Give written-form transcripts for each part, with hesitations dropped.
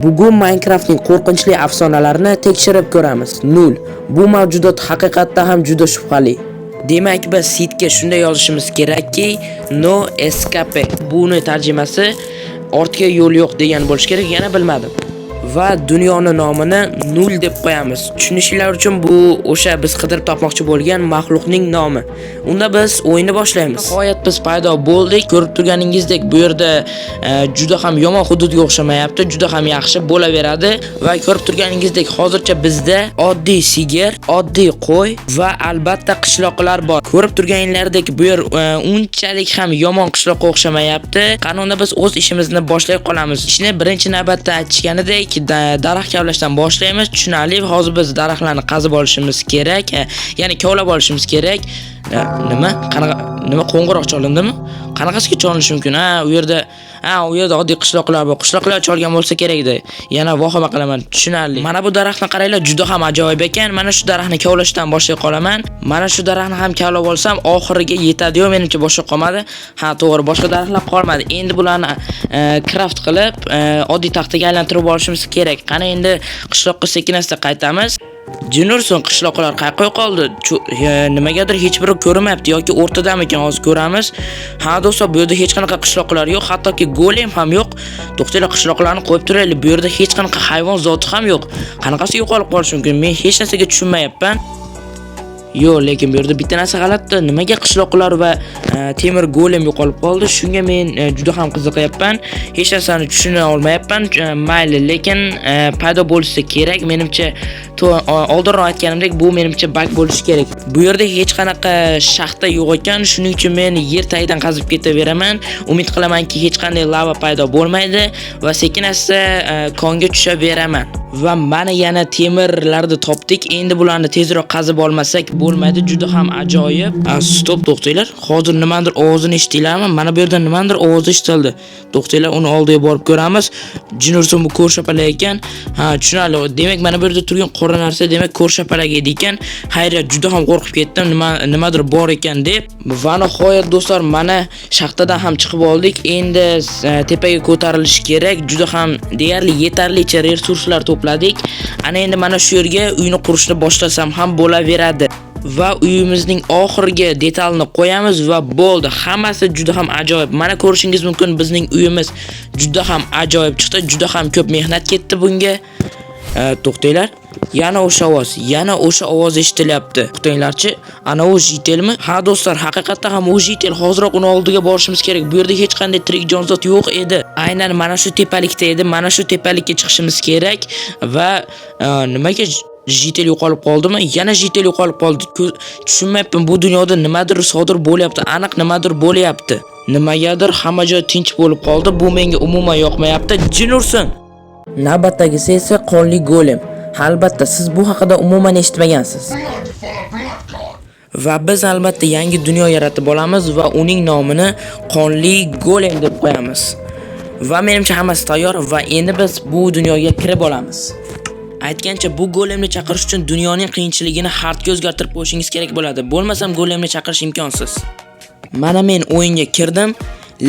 Bugun Minecraftning qo'rqinchli afsonalarini tekshirib ko'ramiz. 0. Bu mavjudot haqiqatda ham juda shubhali. Demak, biz sitga shunday yozishimiz kerakki, no escape. Buni tarjimasi ortga yo'l yo'q degan bo'lishi kerak, yana bilmadim. Va dunyoni nomini 0 deb qo'yamiz. Tushunishinglar uchun bu o'sha biz qidirib topmoqchi bo'lgan maxluqning nomi. Unda biz o'yinni boshlaymiz. Nihoyat biz paydo bo'ldik. Ko'rib turganingizdek bu yerda juda ham yomon hududga o'xshamayapti, juda ham yaxshi bo'laveradi va ko'rib turganingizdek hozircha bizda oddiy sigir, oddiy qo'y va albatta qishloqlar bor. Ko'rib turganingizdek bu yer unchalik ham yomon qishloqqa o'xshamayapti. Qani unda biz o'z ishimizni boshlay qolamiz. Ishni birinchi navbatda aytishganidek daraxt kavlashdan boshlaymiz. Tushunarli, hozir biz daraxtlarni qazib olishimiz kerak, ya'ni kavlab olishimiz kerak. Nima? Qanaqa nima qo'ng'iroq chalindimi? Qanaqasiga chalinishi mumkin? Ha, u yerda, ha, u yerda oddiy qishloqlar bor. Qishloqlar chalgan bo'lsa kerak edi. Yana vahima qilaman, tushunarli. Mana bu daraxtni qaranglar, juda ham ajoyib ekan. Mana shu daraxtni kavlashdan boshlay qolaman. Mana shu daraxtni ham kavlab olsam, oxiriga yetadi-yu, menimcha boshqa qolmadi. Ha, to'g'ri, boshqa daraxtlar qolmadi. Endi bularni craft qilib, oddiy taxtaga aylantirib olishimiz kerak. Qani endi qishloqqa sekin-asta qaytamiz. Jinursun, qishloqlar qayerga qoldi? Nimagadir hech biri ko'rinmayapti yoki o'rtadamikan, hozir ko'ramiz. Ha do'stlar, bu yerda hech qanaqa qishloqlar yo'q, hattoki golem ham yo'q. To'xtanglar, qishloqlarni qo'yib turaylik. Bu yerda hech qanaqa hayvon zoti ham yo'q. Qanaqasi yo'qolib qolishi mumkin? Men hech narsaga tushunmayapman. Yo'q, lekin bu yerda bitta narsa g'alati. Nimaga qishloqlar va temir golem yo'qolib qoldi? Shunga men juda ham qiziqyapman. Hech narsani tushuna olmayapman. Mayli, lekin paydo bo'lsa kerak. Menimcha oldinroq aytganimdek, bu menimcha bug bo'lishi kerak. Bu yerda hech qanaqa shaxta yo'q ekan, shuning uchun men yer tagidan qazib ketaveraman. Umid qilamanki, hech qanday lava paydo bo'lmaydi va sekin-asta konga tushaveraman. Va mana yana temirlarni topdik. Endi bularni tezroq qazib olmasak bo'lmaydi. Juda ham ajoyib. Stop, to'xtanglar. Hozir nimadir ovozini eshitdinglarmi? Mana bu yerda nimadir ovozi eshitildi. To'xtanglar, uni oldiga borib ko'ramiz. Jinursun, bu ko'rshapalak ekan. Ha, tushunarli. Demak, mana bu yerda turgan qora narsa, demak, ko'rshapalak edi ekan. Xayriyat, juda ham qo'rqib ketdim. Nimadir bor ekan deb. Va nihoyat do'stlar, mana shaxtadan ham chiqib oldik. Endi tepaga ko'tarilish kerak. Juda ham deyarli yetarlicha resurslar to'pladik. Ana endi mana shu yerga uyni qurishni boshlasam ham bo'laveradi. Va uyimizning oxirgi detalini qo'yamiz va bo'ldi. Hammasi juda ham ajoyib. Mana ko'rishingiz mumkin, bizning uyimiz juda ham ajoyib chiqdi. Juda ham ko'p mehnat ketdi bunga. To'xtanglar. Yana o'sha ovoz, yana o'sha ovoz eshitilyapti. To'xtanglarchi, ana u житель mi? Ha do'stlar, haqiqatda ham u житель. Hozirroq uni oldiga borishimiz kerak. Bu yerda hech qanday tirik jonzot yo'q edi. Aynan mana shu tepalikda edi. Mana shu tepalikka chiqishimiz kerak va nimaga житель yo'qolib qoldimi? Yana житель yo'qolib qoldi. Tushunmayapman, bu dunyoda nimadir sodir bo'lyapti. Aniq nimadir bo'lyapti. Nimagadir hamma joy tinch bo'lib qoldi. Bu menga umuman yoqmayapti. Jin ursin. Navbatdagisi esa qonli golem. Albatta, siz bu haqida umuman eshitmagansiz. Va biz albatta yangi dunyo yaratib olamiz va uning nomini qonli golem deb qo'yamiz. Va menimcha hammasi tayyor va endi biz bu dunyoga kirib olamiz. Aytgancha, bu golemni chaqirish uchun dunyoning qiyinchiligini hardga o'zgartirib qo'yishingiz kerak bo'ladi. Bo'lmasam golemni chaqirish imkonsiz. Mana men o'yinga kirdim.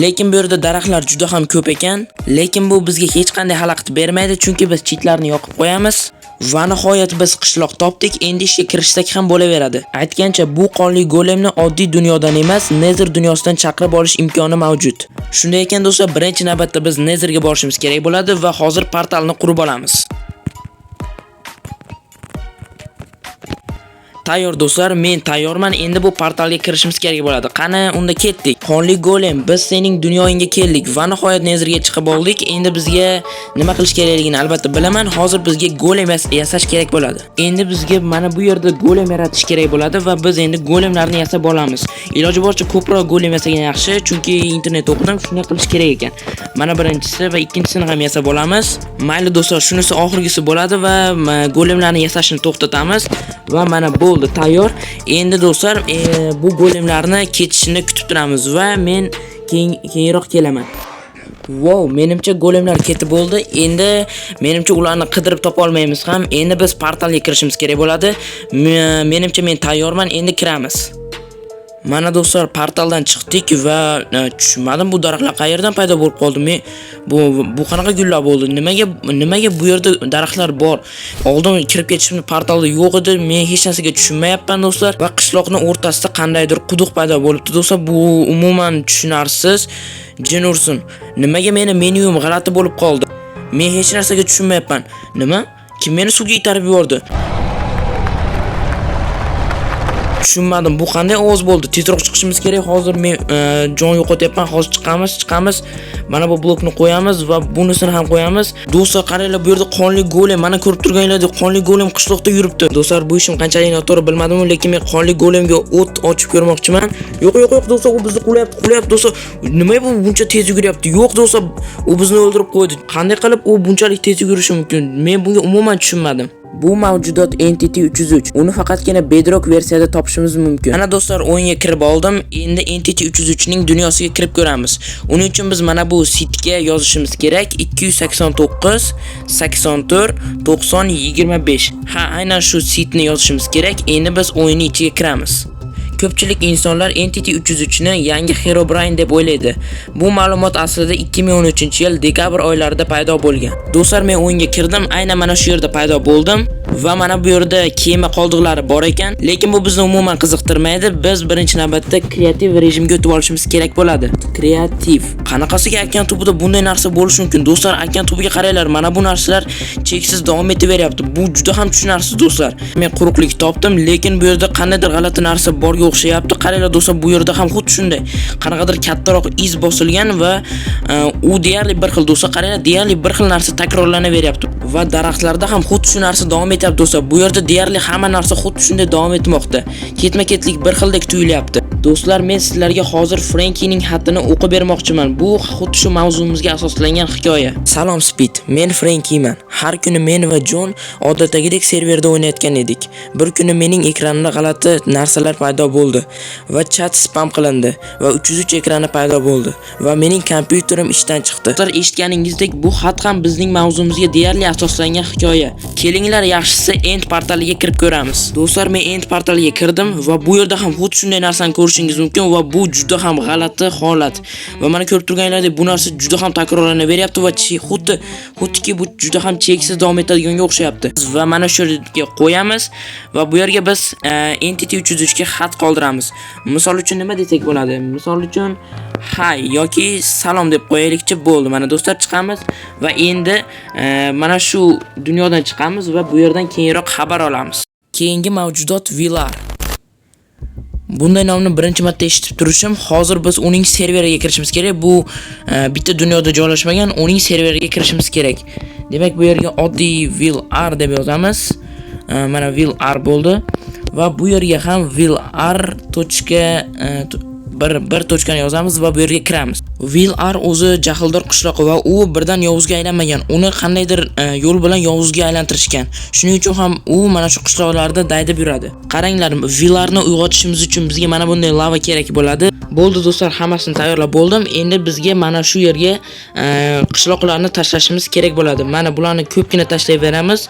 Lekin bu yerda daraxtlar juda ham ko'p ekan. Lekin bu bizga hech qanday xalaqit bermaydi, chunki biz chitlarni yoqib qo'yamiz. Va nihoyat biz qishloq topdik. Endi ishga kirishsak ham bo'laveradi. Aytgancha, bu qonli golemni oddiy dunyodan emas, Nether dunyosidan chaqirib olish imkoni mavjud. Shunday ekan do'stlar, birinchi navbatda biz Netherga borishimiz kerak bo'ladi va hozir portalni qurib olamiz. Tayyor do'stlar, men tayyorman. Endi bu portalga kirishimiz kerak bo'ladi. Qani, unda ketdik. Qonli golem, biz sening dunyoingga keldik va nihoyat Netherga chiqib oldik. Endi bizga nima qilish kerakligini albatta bilaman. Hozir bizga golem yasash kerak bo'ladi. Endi bizga mana bu yerda golem yaratish kerak bo'ladi va biz endi golemlarni yasab olamiz. Iloji boricha ko'proq golem yasagan yaxshi, chunki internet o'qidim, shunday qilish kerak ekan. Mana birinchisi va ikkinchisini ham yasab olamiz. Mayli do'stlar, shunisi oxirgisi bo'ladi va golemlarni yasashni to'xtatamiz va mana bo'ldi, tayyor. Endi do'stlar, bu golemlarni ketishini kutib turamiz va men keyinroq kelaman. Wow, menimcha golemlar ketib bo'ldi. Endi menimcha ularni qidirib topa olmaymiz ham. Endi biz portalga kirishimiz kerak bo'ladi. Menimcha men tayyorman, endi kiramiz. Mana do'stlar, portaldan chiqdik va tushunmadim, bu daraxtlar qayerdan paydo bo'lib qoldi? Men bu qanaqa gullar bo'ldi? Nimaga bu yerda daraxtlar bor? Oldin kirib ketishimda portalda yo'q edi. Men hech narsaga tushunmayapman, do'stlar. Va qishloqning o'rtasida qandaydir quduq paydo bo'libdi, do'stlar. Bu umuman tushunarsiz. Jin ursin. Nimaga meni menyum g'alati bo'lib qoldi? Men hech narsaga tushunmayapman. Nima? Kim meni suvga itarib yubordi? Tushunmadim, bu qanday ovoz bo'ldi? Tezroq chiqishimiz kerak. Hozir men jon yo'qotyapman. Hozir chiqamiz, chiqamiz. Mana bu blokni qo'yamiz va bunisini ham qo'yamiz. Do'stlar, qaranglar, bu yerda qonli golem. Mana ko'rib turganlaringizdek, qonli golem qishloqda yuribdi. Do'stlar, bu ishim qanchalik noto'g'ri bilmadim, lekin men qonli golemga o't ochib ko'rmoqchiman. Yo'q, yo'q, yo'q, do'stlar, u bizni qulayapti, qulayapti, do'stlar. Nima bu buncha tez yuguryapti? Yo'q, do'stlar, u bizni o'ldirib qo'ydi. Qanday qilib u bunchalik tez yugurishi mumkin? Men bunga umuman tushunmadim. Bu mavjudot Entity 303. Uni faqatgina Bedrock versiyada topishimiz mumkin. Mana do'stlar, o'yinga kirib oldim. Endi Entity 303 ning dunyosiga kirib ko'ramiz. Uning uchun biz mana bu sitga yozishimiz kerak: 289 84 90 25. Ha, aynan shu sitni yozishimiz kerak. Endi biz o'yinning ichiga kiramiz. Ko'pchilik insonlar Entity 303 ni yangi Herobrine deb o'ylaydi. Bu ma'lumot aslida 2013-yil dekabr oylarida paydo bo'lgan. Do'stlar, men o'yinga kirdim, aynan mana shu yerda paydo bo'ldim va mana bu yerda kema qoldiqlari bor ekan, lekin bu bizni umuman qiziqtirmaydi. Biz birinchi navbatda kreativ rejimga o'tib olishimiz kerak bo'ladi. Kreativ. Qanaqasiga okean tubida bunday narsa bo'lishi mumkin? Do'stlar, okean tubiga qaranglar, mana bu narsalar cheksiz davom etaveryapti. Bu juda ham tushunarsiz, do'stlar. Men quruqlik topdim, lekin bu yerda qandaydir g'alati narsa borga o'xshayapti. Qaranglar, do'stlar, bu yerda ham xuddi shunday qanaqadir kattaroq iz bosilgan va u deyarli bir xil, do'stlar. Qaranglar, deyarli bir xil narsa takrorlanaveryapti va daraxtlarda ham xuddi shu narsa davom etyapti, do'stlar. Bu yerda deyarli hamma narsa xuddi shunday davom etmoqda. Ketma-ketlik bir xildek tuyulyapti. Do'stlar, men sizlarga hozir Frenkining xatini o'qib bermoqchiman. Bu xuddi shu mavzumizga asoslangan hikoya. Salom, Speed, men Frenkiman. Har kuni men va Jon odatdagidek serverda o'ynayotgan edik. Bir kuni mening ekranimda g'alati narsalar paydo bo'ldi va chat spam qilindi va 303 ekrani paydo bo'ldi va mening kompyuterim ishdan chiqdi. Do'stlar, eshitganingizdek, bu xat ham bizning mavzumizga deyarli asoslangan hikoya. Kelinglar, yaxshisi End portaliga kirib ko'ramiz. Do'stlar, men End portaliga kirdim va bu yerda ham xuddi shunday narsani ko'rishingiz mumkin va bu juda ham g'alati holat. Va mana ko'rib turganingizdek, bu narsa juda ham takrorlanaveryapti va xuddiki bu juda ham cheksiz davom etadiganga o'xshayapti. Va mana shu yerga qo'yamiz va bu yerga biz Entity 303 ga xat qoldiramiz. Misol uchun nima desak bo'ladi? Misol uchun hay yoki salom deb qo'yaylikchi, bo'ldi. Mana do'stlar, chiqamiz va endi mana shu dunyodan chiqamiz va bu yerdan keyinroq xabar olamiz. Keyingi mavjudot Vilar. Bunday nomni birinchi marta eshitib turishim. Hozir biz uning serveriga kirishimiz kerak. Bu bitta dunyoda joylashmagan, uning serveriga kirishimiz kerak. Demak, bu yerga oddiy Will R deb yozamiz. Mana Will R bo'ldi va bu yerga ham Will R точка bir bir точка ni yozamiz va bu yerga kiramiz. Will R o'zi jahldor qishloqi va u birdan yovuzga aylanmagan. Uni qandaydir yo'l bilan yovuzga aylantirishgan. Shuning uchun ham u mana shu qishloqlarda daydib yuradi. Qaranglar, Villarni uyg'otishimiz uchun bizga mana bunday lava kerak bo'ladi. Bo'ldi do'stlar, hammasini tayyorlab bo'ldim. Endi bizga mana shu yerga qishloqlarni tashlashimiz kerak bo'ladi. Mana bularni ko'pgina tashlayveramiz,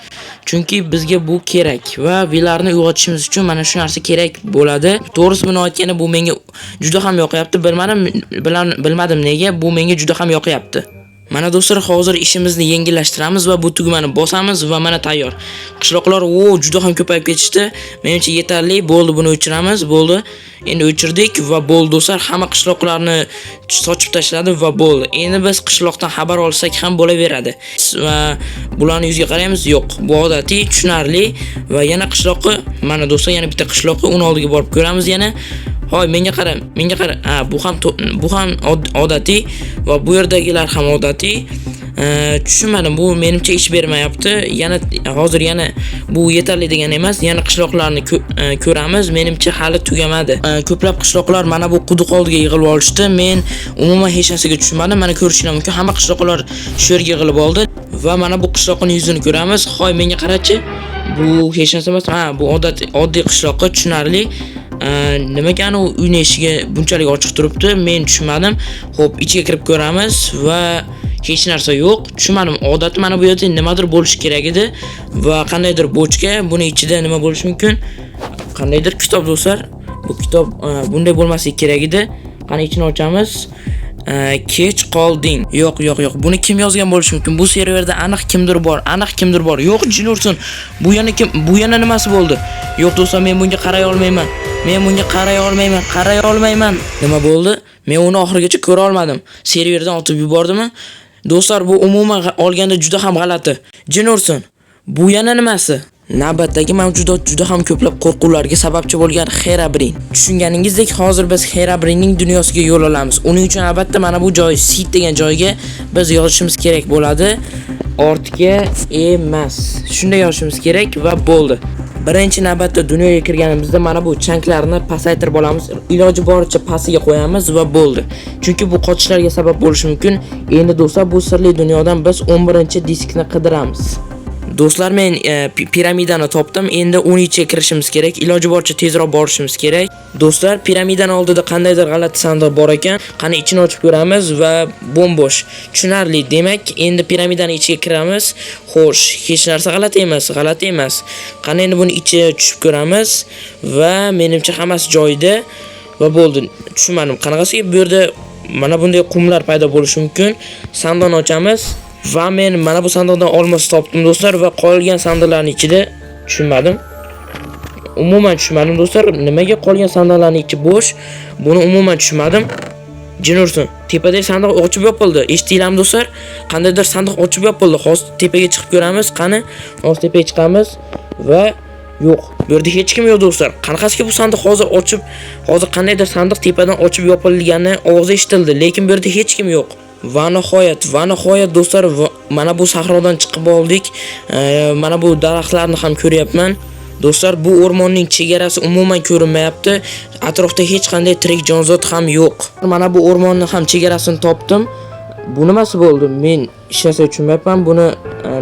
chunki bizga bu kerak va Villarni uyg'otishimiz uchun mana shu narsa kerak bo'ladi. To'g'risi, buni aytganda, bu menga juda ham yoqyapti. Bilmadim nega, bu menga juda ham yoqyapti. Mana do'stlar, hozir ishimizni yengillashtiramiz va bu tugmani bosamiz va mana tayyor. Qishloqlar o juda ham ko'payib ketishdi. Menimcha yetarli bo'ldi, buni o'chiramiz, bo'ldi. Endi o'chirdik va bo'ldi do'stlar, hamma qishloqlarni sochib tashladi va bo'ldi. Endi biz qishloqdan xabar olsak ham bo'laveradi. Va bularni yuziga qaraymiz, yo'q, bu odatiy, tushunarli va yana qishloqi, mana do'stlar, yana bitta qishloqi, uni oldiga borib ko'ramiz yana. Hoy, menga qara, menga qara. Ha, bu ham odatiy va bu yerdagilar ham odatiy. Tushunmadim, bu menimcha ish bermayapti. Yana hozir yana bu yetarli degani emas, yana qishloqlarni ko'ramiz. Menimcha hali tugamadi. Ko'plab qishloqlar mana bu quduq oldiga yig'ilib olishdi. Men umuman hech narsaga tushunmadim. Mana ko'rishinglar mumkin, hamma qishloqlar shu yerga yig'ilib oldi va mana bu qishloqning yuzini ko'ramiz. Hoy, menga qarachi. Bu hech narsa emas. Ha, bu oddiy qishloqqa tushunarli. Nimaga u uyni eshigi bunchalik ochiq turibdi? Men tushunmadim. Xo'p, ichiga kirib ko'ramiz va hech narsa yo'q. Tushunmadim. Odatda mana bu yerda nimadir bo'lishi kerak edi va qandaydir bochka, buni ichida nima bo'lishi mumkin? Qandaydir kitob, do'stlar. Bu kitob bunday bo'lmasligi kerak edi. Qani, ichini ochamiz. Kech qolding. Yo'q, yo'q, yo'q. Buni kim yozgan bo'lishi mumkin? Bu serverda aniq kimdir bor, aniq kimdir bor. Yo'q, jin ursin. Bu yana kim? Bu yana nimasi bo'ldi? Yo'q, do'stlar, men bunga qaray olmayman. Men bunga qaray olmayman, qaray olmayman. Nima bo'ldi? Men uni oxirigacha ko'ra olmadim. Serverdan otib yubordimi? Do'stlar, bu umuman olganda juda ham g'alati. Jin ursin. Bu yana nimasi? Navbatdagi mavjudot juda ham ko'plab qo'rquvlarga sababchi bo'lgan Herobrine. Tushunganingizdek, hozir biz Herobrinening dunyosiga yo'l olamiz. Uning uchun albatta mana bu joy, seed degan joyga biz yozishimiz kerak bo'ladi. Ortga emas. Shunday yozishimiz kerak va bo'ldi. Birinchi navbatda dunyoga kirganimizda mana bu chunklarni pasaytirib olamiz. Iloji boricha pastiga qo'yamiz va bo'ldi. Chunki bu qochishlarga sabab bo'lishi mumkin. Endi, do'stlar, bu sirli dunyodan biz 11-diskni qidiramiz. Do'stlar, men piramidani topdim. Endi uning ichiga kirishimiz kerak. Iloji boricha tezroq borishimiz kerak. Do'stlar, piramidani oldida qandaydir g'alati sandiq bor ekan. Qani, ichini ochib ko'ramiz va bo'm-bo'sh. Tushunarli. Demak, endi piramidani ichiga kiramiz. Xo'sh, hech narsa g'alati emas, g'alati emas. Qani, endi buni ichiga tushib ko'ramiz va menimcha hammasi joyida va bo'ldi. Tushunmadim. Qanaqasiga bu yerda mana bunday qumlar paydo bo'lishi mumkin? Sandiqni ochamiz va men mana bu sandiqdan olmos topdim, do'stlar, va qolgan sandiqlarning ichida tushunmadim. Umuman tushunmadim, do'stlar. Nimaga qolgan sandiqlarning ichi bo'sh? Buni umuman tushunmadim. Jin ursin. Tepadagi sandiq ochib yopildi. Eshitdinglarmi, do'stlar? Qandaydir sandiq ochib yopildi. Hozir tepaga chiqib ko'ramiz. Qani? Hozir tepaga chiqamiz va yo'q. Bu yerda hech kim yo'q, do'stlar. Qanaqasiga bu sandiq hozir ochib, hozir qandaydir sandiq tepadan ochib yopilgani ovozi eshitildi, lekin bu yerda hech kim yo'q. Va nihoyat, do'stlar, mana bu sahrodan chiqib oldik. Mana bu daraxtlarni ham ko'ryapman. Do'stlar, bu o'rmonning chegarasi umuman ko'rinmayapti. Atrofda hech qanday tirik jonzot ham yo'q. Mana bu o'rmonni ham chegarasini topdim. Bu nimasi bo'ldi? Men hech narsa tushunmayapman. Buni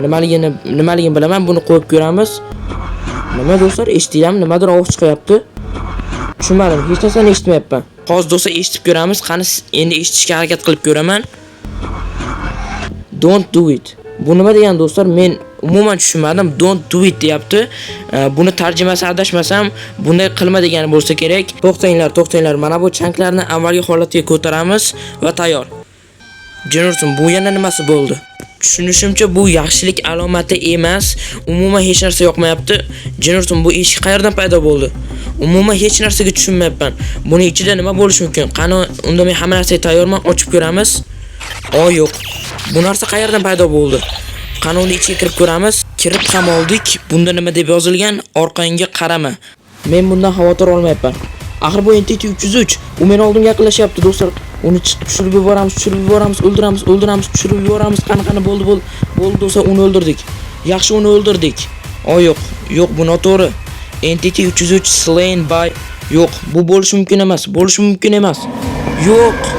nimaligini bilaman. Buni qo'yib ko'ramiz. Nima, do'stlar, eshitdinglarmi? Nimadir ovoz chiqyapti. Tushunmadim, hech narsani eshitmayapman. Hozir, do'stlar, eshitib ko'ramiz. Qani, endi eshitishga harakat qilib ko'raman. Don't do it. Bu nima degani, do'stlar? Men umuman tushunmadim. Don't do it deyapti. Buni tarjimasi, adashmasam, bunday qilma degani bo'lsa kerak. To'xtanglar, to'xtanglar. Mana bu chunklarni avvalgi holatiga ko'taramiz va tayyor. Jin ursin, bu yana nimasi bo'ldi? Tushunishimcha, bu yaxshilik alomati emas. Umuman hech narsa yoqmayapti. Jin ursin, bu eshik qayerdan paydo bo'ldi? Umuman hech narsaga tushunmayapman. Buni ichida nima bo'lishi mumkin? Qani, unda men hamma narsaga tayyorman, ochib ko'ramiz. O, yo'q. Bu narsa qayerdan paydo bo'ldi? Qani, uni ichiga kirib ko'ramiz. Kirib ham oldik. Bunda nima deb yozilgan? Orqangga qarama. Men bundan xavotir olmayapman. Axir bu Entity 303. U meni oldimga yaqinlashyapti, do'stlar. Uni tushirib yuboramiz, tushirib yuboramiz, o'ldiramiz, o'ldiramiz, tushirib yuboramiz. Qani, qani, bo'ldi, bo'ldi. Bo'ldi, do'stlar, uni o'ldirdik. Yaxshi, uni o'ldirdik. O, yo'q, yo'q, bu noto'g'ri. Entity 303 slain by. Yo'q, bu bo'lishi mumkin emas. Bo'lishi mumkin emas. Yo'q.